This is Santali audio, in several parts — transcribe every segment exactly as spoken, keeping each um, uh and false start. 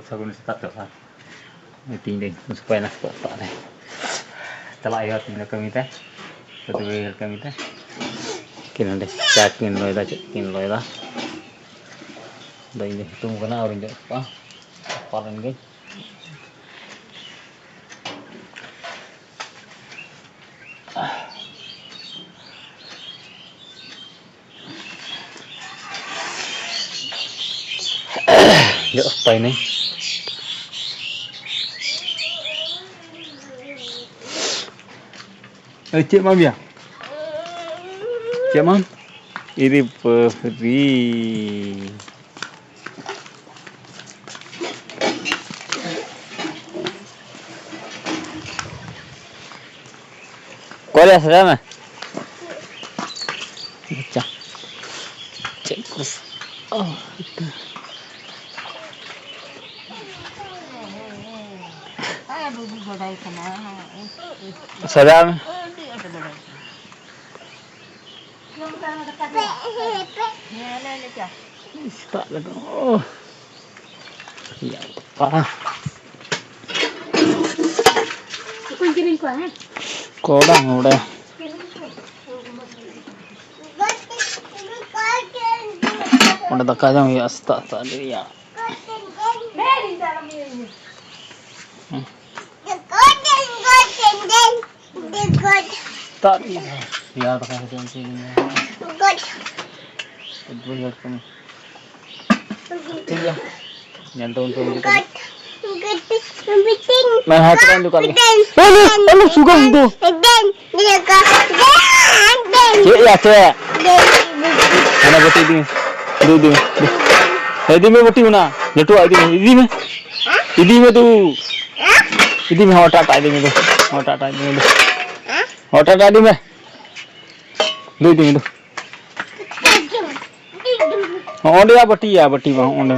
ᱥᱟᱹᱜᱩᱱ ᱥᱮᱛᱟᱜ ᱡᱚᱦᱟᱨ᱾ ᱢᱤᱴᱤᱝ ᱨᱮ ᱥᱟᱯᱟᱭ ᱱᱟᱥᱛᱟ ᱥᱮᱛᱟᱜ ᱨᱮ ᱪᱟᱞᱟᱜ ᱦᱩᱭᱩᱜᱼᱟ ᱛᱤᱦᱤᱧ ᱫᱚ ᱠᱟᱹᱢᱤ ᱛᱮ, ᱵᱟᱹᱫᱽ ᱵᱟᱹᱭᱦᱟᱹᱲ ᱠᱟᱹᱢᱤ ᱛᱮ᱾ ᱠᱤᱱ ᱱᱚᱰᱮ ᱪᱟ ᱠᱤᱱ ᱞᱚᱭᱫᱟ, ᱪᱮᱫ ᱠᱤᱱ ᱞᱚᱭᱫᱟ᱾ ᱟᱫᱚ ᱤᱧ ᱫᱚ ᱦᱩᱛᱩᱢ ᱠᱟᱱᱟ, ᱟᱹᱣᱨᱤᱧ ᱡᱚᱜ ᱠᱚᱣᱟ, ᱜᱟᱯᱟ ᱞᱮᱱ ᱜᱮ᱾ ᱡᱚᱜ ᱥᱟᱯᱷᱟᱭ ᱱᱟᱹᱧ᱾ ᱮᱭ, ᱪᱮᱫ ᱮᱢᱟᱢ ᱭᱟ? ᱪᱮᱫ ᱮᱢᱟᱢ? ᱤᱨᱤ ᱵᱟᱹᱯᱨᱤ᱾ ᱚᱠᱚᱭ ᱨᱮ ᱥᱮᱫᱟᱭ ᱢᱮ? ᱟᱪᱪᱷᱟ᱾ ᱪᱮᱫ ᱠᱚ? ᱚ, ᱥᱟᱡᱟᱣ ᱢᱮ᱾ ᱥᱮᱛᱟᱜ ᱞᱮᱠᱟ᱾ ᱳᱦ᱾ ᱭᱟ ᱵᱟᱵᱟ᱾ ᱚᱠᱚᱭ ᱠᱤᱨᱤᱧ ᱠᱚᱣᱟ, ᱦᱮᱸ? ᱠᱚᱲᱟ ᱦᱚᱲ᱾ ᱚᱸᱰᱮ ᱫᱟᱠᱟ ᱡᱚᱢ ᱦᱩᱭᱩᱜᱼᱟ ᱥᱮᱛᱟᱜ ᱥᱮᱛᱟᱜ ᱨᱮᱭᱟᱜ᱾ ᱦᱩᱸ᱾ ᱥᱮᱛᱟᱜ ᱨᱮᱭᱟᱜ ᱨᱮᱭᱟᱲ ᱫᱟᱠᱟ ᱠᱟᱛᱮ ᱩᱱᱠᱩ ᱜᱮ ᱧᱟᱢᱟ᱾ ᱵᱟᱹᱫᱽ ᱵᱟᱹᱭᱦᱟᱹᱲ ᱠᱟᱹᱢᱤ᱾ ᱴᱷᱤᱠ ᱜᱮᱭᱟ᱾ ᱧᱮᱞ ᱛᱟᱵᱚᱱ ᱯᱮ ᱵᱷᱤᱰᱤᱭᱳ ᱠᱚ᱾ ᱢᱮ ᱦᱟᱛ ᱨᱮ ᱫᱚᱠᱟᱱ ᱜᱮ᱾ ᱟᱞᱚ, ᱟᱞᱚ ᱥᱩᱜᱟᱢ ᱫᱚ᱾ ᱪᱮᱫ ᱭᱟ ᱪᱮᱫ? ᱦᱟᱱᱟ ᱵᱟᱹᱴᱤ ᱤᱫᱤ ᱢᱮ᱾ ᱫᱩ ᱤᱫᱤ ᱢᱮ᱾ ᱫᱩ᱾ ᱤᱫᱤ ᱢᱮ ᱵᱟᱹᱴᱤ ᱚᱱᱟ᱾ ᱞᱟᱹᱴᱩᱣᱟᱜ ᱤᱫᱤ ᱢᱮ᱾ ᱤᱫᱤ ᱢᱮ᱾ ᱤᱫᱤ ᱢᱮ ᱫᱩ᱾ ᱤᱫᱤ ᱢᱮ, ᱦᱚᱸ, ᱴᱟᱴᱟ ᱤᱫᱤ ᱢᱮ ᱫᱩ᱾ ᱦᱚᱸ, ᱴᱟᱴᱟ ᱤᱫᱤ ᱢᱮ ᱫᱩ᱾ ᱦᱚᱸ, ᱴᱟᱴᱟ ᱤᱫᱤ ᱢᱮ᱾ ᱫᱩ ᱤᱫᱤ ᱢᱮ ᱫᱩ᱾ ᱦᱚᱸ, ᱚᱸᱰᱮ ᱭᱟ ᱵᱟᱹᱴᱤ ᱭᱟ, ᱵᱟᱹᱴᱤ ᱵᱟᱝ, ᱚᱸᱰᱮ᱾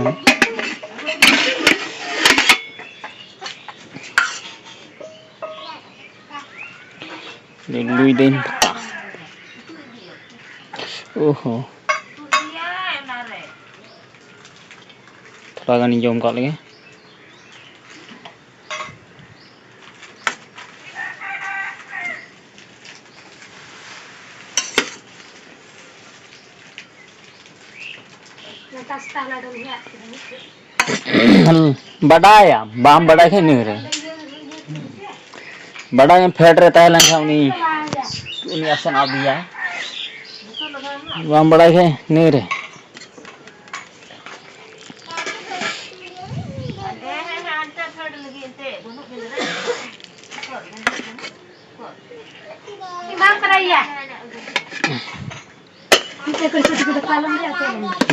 ᱞᱩᱭ ᱫᱟᱹᱧ᱾ ᱳᱦᱳ᱾ ᱛᱷᱚᱲᱟ ᱜᱟᱱᱤᱧ ᱡᱚᱢ ᱠᱟᱜ ᱞᱮᱜᱮ᱾ ᱵᱟᱰᱟᱭᱟᱢ, ᱵᱟᱢ ᱵᱟᱰᱟᱭ ᱠᱷᱟᱱ ᱤᱱᱟᱹ ᱨᱮ᱾ ᱵᱟᱰᱟᱭᱟᱢ ᱯᱷᱮᱰ ᱨᱮ ᱛᱟᱦᱮᱸ ᱞᱮᱱᱠᱷᱟᱱ ᱩᱱᱤ, ᱩᱱᱤ ᱟᱥᱮᱱ ᱟᱫᱮᱭᱟᱭ᱾ ᱵᱟᱢ ᱵᱟᱰᱟᱭ ᱠᱷᱟᱱ ᱤᱱᱟᱹ ᱨᱮ᱾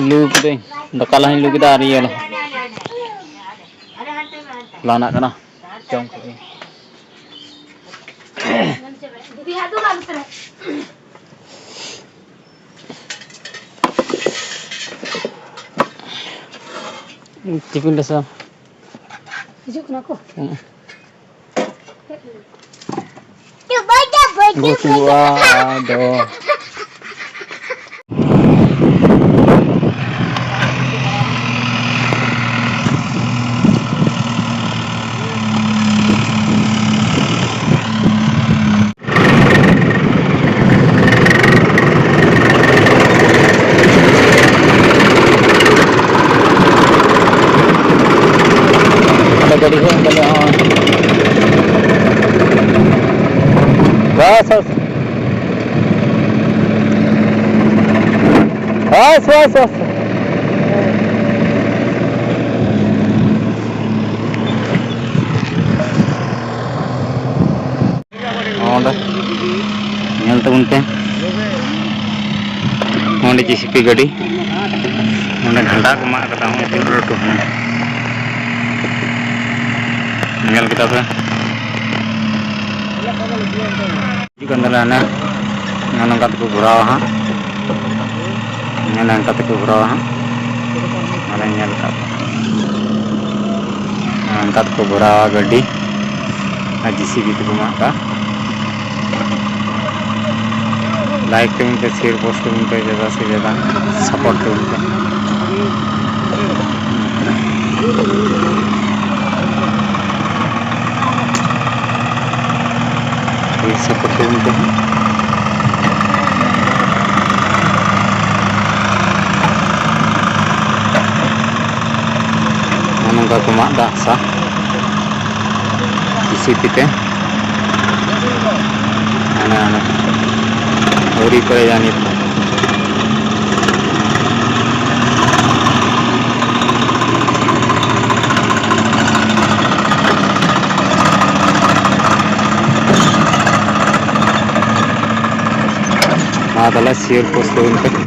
ᱞᱩ ᱠᱤᱫᱟᱹᱧ, ᱫᱟᱠᱟ ᱞᱟᱦᱟᱧ ᱞᱩ ᱠᱮᱫᱟ ᱟᱨ ᱤᱭᱟᱹ ᱞᱟᱦᱟ᱾ ᱞᱟᱱᱟᱜ ᱠᱟᱱᱟ, ᱡᱚᱢ ᱠᱮᱫᱟᱹᱧ᱾ ᱴᱤᱯᱷᱤᱱ ᱨᱮ ᱥᱟᱵ᱾ ᱦᱤᱡᱩᱜ ᱠᱟᱱᱟ ᱠᱚ? ᱦᱮᱸ᱾ ᱜᱩᱛᱩᱜᱼᱟ ᱟᱫᱚ᱾ ᱟᱫᱚ ᱜᱟᱹᱰᱤ ᱠᱚ ᱮᱢ ᱠᱟᱛᱮ ᱦᱚᱸ᱾ ᱵᱟᱥ, ᱵᱟᱥ᱾ ᱵᱟᱥ, ᱵᱟᱥ, ᱵᱟᱥ᱾ ᱚᱸᱰᱮ ᱧᱮᱞ ᱛᱟᱵᱚᱱ ᱯᱮ, ᱚᱸᱰᱮ ᱡᱮ ᱥᱤ ᱯᱤ ᱜᱟᱹᱰᱤ, ᱚᱸᱰᱮ ᱰᱷᱟᱱᱰᱟ ᱠᱚ ᱢᱟᱜ ᱠᱟᱫᱟ, ᱦᱚᱸᱜᱼᱚᱭ ᱛᱤᱱᱟᱹᱜ ᱞᱟᱹᱴᱩ ᱠᱟᱱᱟ᱾ ᱧᱮᱞ ᱠᱮᱫᱟ ᱯᱮ? ᱦᱤᱡᱩᱜ ᱠᱟᱱ ᱛᱟᱞᱮᱭᱟ ᱦᱟᱱᱮ, ᱱᱚᱜᱼᱚ ᱱᱚᱝᱠᱟ ᱛᱮᱠᱚ ᱵᱷᱚᱨᱟᱣᱟ ᱦᱟᱸᱜ᱾ ᱧᱮᱞ ᱱᱚᱝᱠᱟ ᱛᱮᱠᱚ ᱵᱷᱚᱨᱟᱣᱟ ᱦᱟᱸᱜ᱾ ᱢᱟᱱᱮ ᱧᱮᱞ ᱠᱟᱜ ᱯᱮ᱾ ᱱᱚᱝᱠᱟ ᱛᱮᱠᱚ ᱵᱷᱚᱨᱟᱣᱟ ᱜᱟᱹᱰᱤ᱾ ᱟᱨ ᱡᱮ ᱥᱤ ᱵᱤ ᱛᱮᱠᱚ ᱢᱟᱜ ᱠᱟᱜᱼᱟ᱾ ᱞᱟᱭᱤᱠ ᱛᱟᱵᱚᱱ ᱯᱮ, ᱥᱮᱭᱟᱨ ᱯᱳᱥᱴ ᱛᱟᱵᱚᱱ ᱯᱮ, ᱡᱟᱫᱟ ᱥᱮ ᱡᱟᱫᱟ ᱥᱟᱯᱳᱨᱴ ᱛᱟᱵᱚᱱ ᱯᱮ᱾ ᱯᱩᱞᱤᱥ ᱥᱟᱯᱳᱨᱴ ᱛᱟᱵᱚᱱ ᱯᱮ ᱦᱟᱸᱜ᱾ ᱱᱚᱜᱼᱚ ᱱᱚᱝᱠᱟ ᱠᱚ ᱢᱟᱜ ᱫᱟ ᱦᱟᱥᱟ ᱡᱮ ᱥᱤ ᱯᱤ ᱛᱮ᱾ ᱦᱟᱱᱟ, ᱦᱟᱱᱟ᱾ ᱟᱹᱣᱨᱤ ᱠᱚ ᱮᱭᱟ ᱱᱤᱛ ᱦᱚᱸ᱾ ᱢᱟ ᱛᱟᱦᱞᱮ ᱥᱤᱭᱳᱨ ᱯᱳᱥᱴ ᱛᱟᱵᱚᱱ ᱯᱮ᱾